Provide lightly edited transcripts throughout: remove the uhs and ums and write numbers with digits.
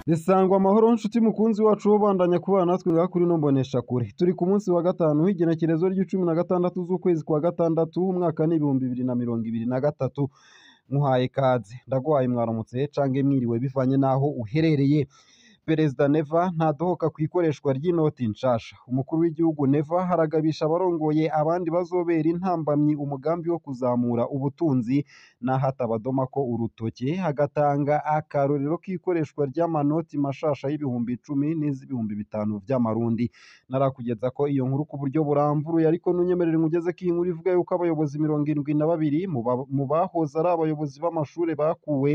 Bisangwa amahoro nshuti mukunzi wacu wobandanya kubana natwe ngaha kuri ino mboneshakure. Turi ku munsi wa gatanu w'igenekerezo ry'icumi na gatandatu z'ukwezi kwa gatandatu, umwaka ni 2023. Nkuhaye kaze, ndaguhaye mwaramutse cange mwiriwe bivanye n'aho uherereye. Perezida Neva ntadohoka ku ikoreshwa ry'inoti nshasha. Umukuru w'igihugu Neva haragabisha abarongoye abandi bazobera intambamyi umugambi wo kuzamura ubutunzi, naho atabadomako urutoke, agatanga akarorero k'ikoreshwa ry'amanoti mashasha y'10,000 n'iz'ibihumbi 5 vy'amarundi. Narakugeza ko iyo nkuru ku buryo buramvuruye, ariko ntunyemerere nkugeze ko iyi nkuru ivuga yuko abayobozi 72 mu bahoze ari abayobozi b'amashure bakuwe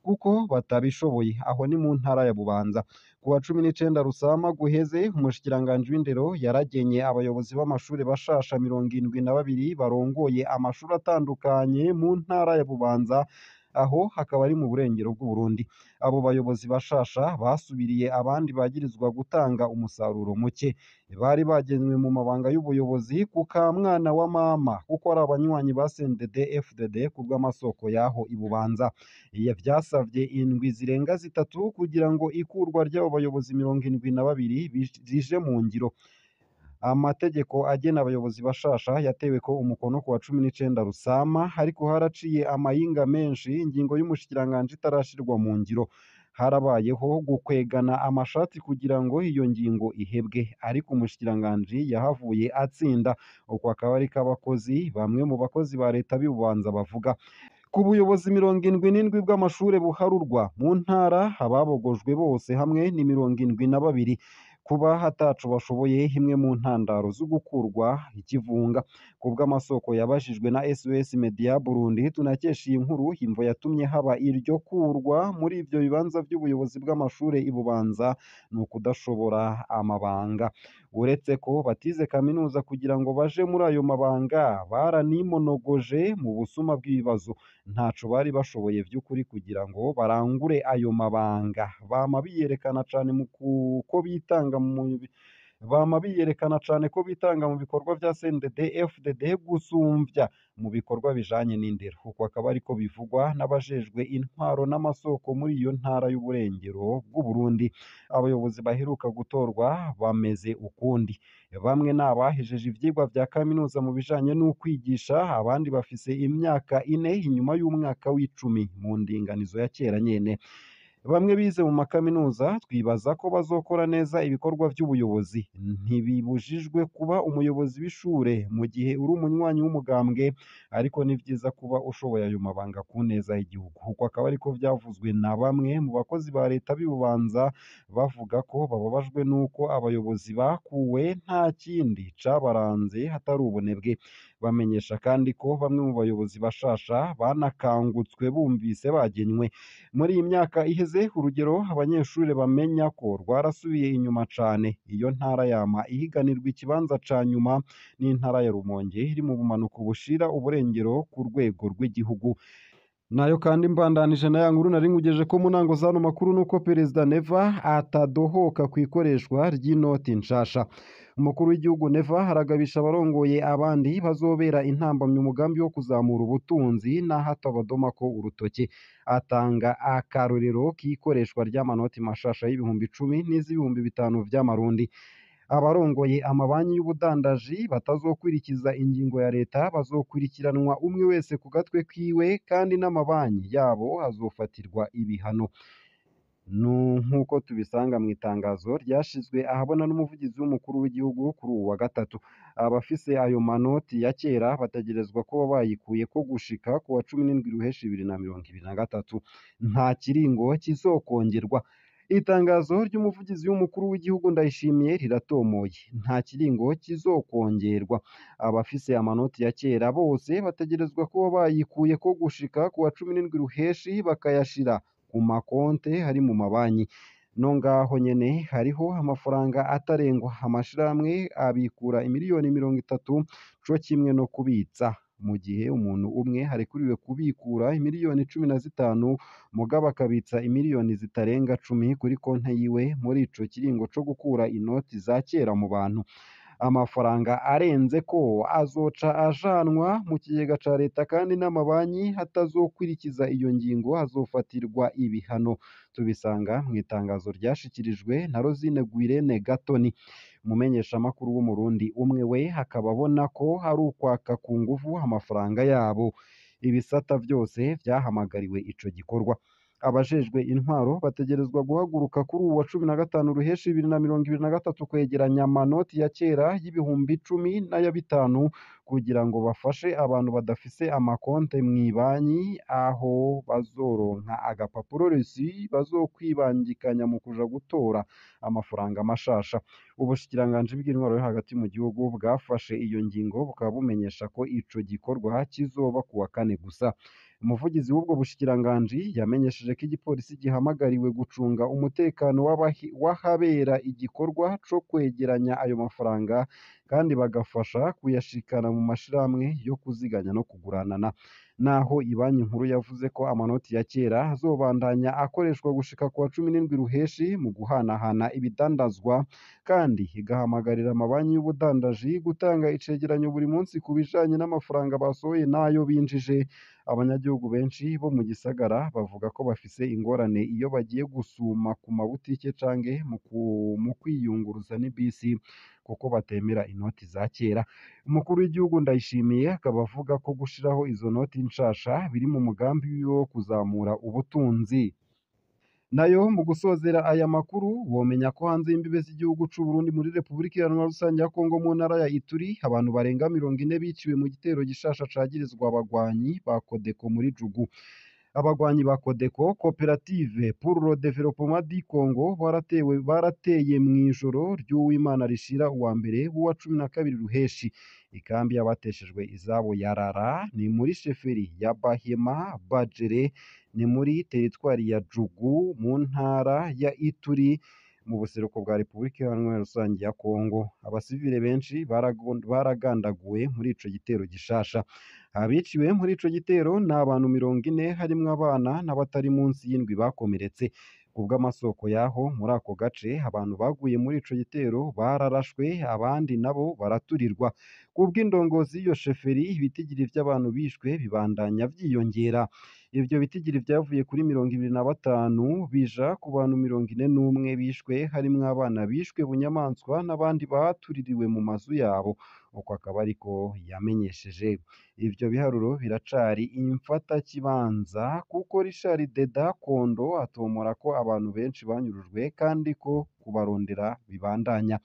kuko batabishoboye. Aho ni mu ntara ya Bubanza. Ku wa 19 Rusama guheze, umushikiranganji w'indero yaragenye abayobozi b'amashure bashasha 72 barongoye amashuri atandukanye mu ntara ya Bubanza, aho hakaba ari mu burengero bw'Uburundi. Abo bayobozi bashasha basubiriye abandi bagirizwa gutanga umusaruro muke. Bari bagenywe mu mabanga y'ubuyobozi ku kamwana wa mama, kuko ari abanywanyi ba CNDD FDD, kubw'amasoko y'aho i Bubanza. Vyasavye indwi zirenga 3 kugira ngo ikurwa ry'abo bayobozi 72 rije mu ngiro. Amategeko agena abayobozi bashasha yateweko umukono ku wa 19 Rusama, ariko haraciye amayinga menshi ingingo y'umushikiranganji itarashirwa mu ngiro. Harabayeho gukwegana amashati kugira ngo iyo ngingo ihebwe, ariko umushikiranganji yahavuye atsinda. Uko akaba ariko abakozi bamwe mu bakozi ba leta b'i Bubanza bavuga. Ku buyobozi 77 bw'amashure buharurwa mu ntara, ababogojwe bose hamwe ni 72. Kuba hataco bashoboye imwe mu ntandaro zo gukurwa ikivunga. Kubw'amasoko yabajijwe na SOS Media Burundi tunakesha iyi nkuru, imvo yatumye haba iryo kurwa muri ivyo bibanza vy'ubuyobozi bw'amashure i Bubanza ni ukudashobora amabanga. Uretse ko batize kaminuza kugira ngo baje muri ayo mabanga, baranimonogoje mu busuma bw'ibibazo. Ntaco bari bashoboye vy'ukuri kugira ngo barangure ayo mabanga. Bama biyerekana cane ko bitanga mu bikorwa vya CNDD FDD gusumvya mu bikorwa bijanye n'indero. Uko akaba ariko bivugwa n'abajejwe intwaro n'amasoko muri iyo ntara y'uburengero bw'Uburundi. Abayobozi baheruka gutorwa bameze ukundi. Bamwe ni abahejeje ivyigwa vya kaminuza mu bijanye n'ukwigisha, abandi bafise imyaka 4 inyuma y'umwaka w'icumi mu ndinganizo ya kera nyene. Bamwe bize mu makaminuza, twibaza ko bazokora neza ibikorwa vy'ubuyobozi. Ntibibujijwe kuba umuyobozi w'ishure mu gihe uri umunywanyi w'umugambwe, ariko ni vyiza kuba ushoboye ayo mabanga ku neza y'igihugu. Uko akaba ariko vyavuzwe na bamwe mu bakozi ba leta b'i Bubanza, bavuga ko bababajwe n'uko abayobozi bakuwe nta kindi cabaranze hatari ubunebwe. Bamenyesha kandi ko bamwe mu bayobozi bashasha banakangutswe bumvise bagenywe. Muri iyi myaka iheze, urugero abanyeshure bamenya ko rwarasubiye inyuma cane. Iyo ntara yama ihiganirwa ikibanza ca nyuma n'intara ya Rumonge iri mu bumanuko bushira uburengero ku rwego rw'igihugu. Nayo kandi mbandanije na ya nkuru nari nkugejeje ko mu ntango z'ano makuru, nuko Perezida Neva atadohoka ku ikoreshwa ry'inoti nshasha. Umukuru w'igihugu Neva haragabisha abarongoye abandi bazobera intambamyi umugambi wo kuzamura ubutunzi, naho atabadomako urutoke. Atanga akarorero k'ikoreshwa ry'amanoti mashasha y'10,000 n'iz'ibihumbi 5 vy'amarundi. Abarongoye amabanki y'ubudandaji batazokwirikiza ingingo ya leta bazokurikiranwa umwe wese ku gatwe kiwe, kandi n'amabanki yabo azofatirwa ibihano, nk'uko tubisanga mu itangazo ryashizwe ahabona n'umuvugizi w'umukuru w'igihugu kuri uwu wa gatatu. Abafise ayo manoti ya kera bategerezwa kuba bayikuyeko gushika ku wa 17 Ruheshi 2023. Nta kiringo kizokongerwa. Itangazo ry'umuvugizi w'umukuru w'igihugu Ndayishimiye riratomoye: nta kiringo kizokongerwa. Abafise amanoti ya kera bose bategerezwa kuba bayikuyeko gushika ku wa 17 Ruheshi, bakayashira ku makonte ari mu mabanki. No ngaho nyene hariho amafaranga atarengwa. Amashirahamwe abikura imiliyoni 30, co kimwe no kubitsa, mu gihe umuntu umwe arekuriwe kubikura imiliyoni 15, mugabo akabitsa imiliyoni zitarenga 10 kuri konte yiwe muri ico kiringo co gukura inoti za kera mu bantu. Amafaranga arenze ko azoca ajanwa mu kigega ca leta kandi n'amabanki atazokwirikiza iyo ngingo azofatirwa ibihano. Tubisanga mu itangazo ryashikirijwe na Rosine Gwirene Gatoni. Umumenyeshamakuru w'Umurundi umwe we akaba abona ko ari ukwaka ku nguvu amafaranga yabo. Ibisata vyose vyahamagariwe ico gikorwa. Abajejwe intwaro bategerezwa guhaguruka kuri uwu wa 15 Ruheshi 2023 kwegeranya amanoti ya kera y'10,000 n'aya 5 kugira ngo bafashe abantu badafise amakonte mw'ibanki, aho bazoronka agapapuro resi bazokwibangikanya mu kuja gutora amafaranga mashasha. Ubushikiranganji bw'intwaro yo hagati mu gihugu bwafashe iyo ngingo, bukaba bumenyesha ko ico gikorwa kizoba kuwa kane gusa. Umuvugizi w'ubwo bushikiranganji yamenyesheje ko igipolisi gihamagariwe gucunga umutekano w'ahabera igikorwa co kwegeranya ayo mafaranga, kandi bagafasha kuyashikana mu mashirahamwe yo kuziganya no kuguranana. Naho ibanki nkuru yavuze ko amanoti ya kera azobandanya akoreshwa gushika kuwa 17 Ruheshi mu guhanahana ibidandazwa, kandi igahamagarira amabanki y'ubudandaji gutanga icegeranyo buri munsi ku bijanye n'amafaranga basohoye n'ayo binjije. Abanyagihugu benshi bo mu gisagara bavuga ko bafise ingorane iyo bagiye gusuma ku mabutike canke mu kwiyunguruza n'ibisi kuko batemera inoti za kera. Umukuru w'igihugu Ndayishimiye akaba avuga ko gushiraho izo noti nshasha biri mu mugambi wiwe wo kuzamura ubutunzi. Nayo mu gusozera aya makuru, womenya ko hanze y'imbibe z'igihugu c'u Burundi muri Repubulika Iharanira Rusange ya Kongo mu ntara ya Ituri abantu barenga 40 biciwe mu gitero gishasha cagirizwa abagwanyi ba Codeco muri Jugu. Abagwanyi ba Codeco, Koperative pour le Développement du Congo, barateye mw'ijoro ry'Uwimana rishira uwa mbere w'uwa 12 Ruheshi. Ikambi y'abateshejwe izabo ya Rara ni muri sheferi ya Bahema Bajere, ni muri teritwari ya Jugu mu ntara ya Ituri mu buseruko bwa Repubulika Iharanira Rusange ya Kongo. Abasivile benshi baragandaguwe muri ico gitero gishasha. Abiciwe muri ico gitero ni abantu 40, harimwo abana n'abatari munsi y'indwi bakomeretse. Kubw'amasoko yaho muri ako gace, abantu baguye muri ico gitero bararashwe, abandi nabo baraturirwa. Kubw'indongozi y'iyo sheferi, ibitigiri vy'abantu bishwe bibandanya vyiyongera. Ivyo bitigiri vyavuye kuri 25 bija ku bantu 41 bishwe, harimwo abana bishwe bunyamaswa n'abandi batuririwe mu mazu yabo. Uko akaba ariko yamenyesheje. Ivyo biharuro biracari imfatakibanza kuko Richard Deda Kondo atomora ko abantu benshi banyurujwe kandi ko kubarondera bibandanya.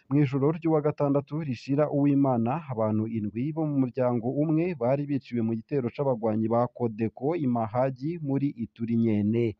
Mw'ijoro ry'uwa gatandatu rishira Uwimana, abantu 7 bo mu muryango umwe bari biciwe mu gitero c'abagwanyi ba Codeco i Mahagi muri Ituri nyene.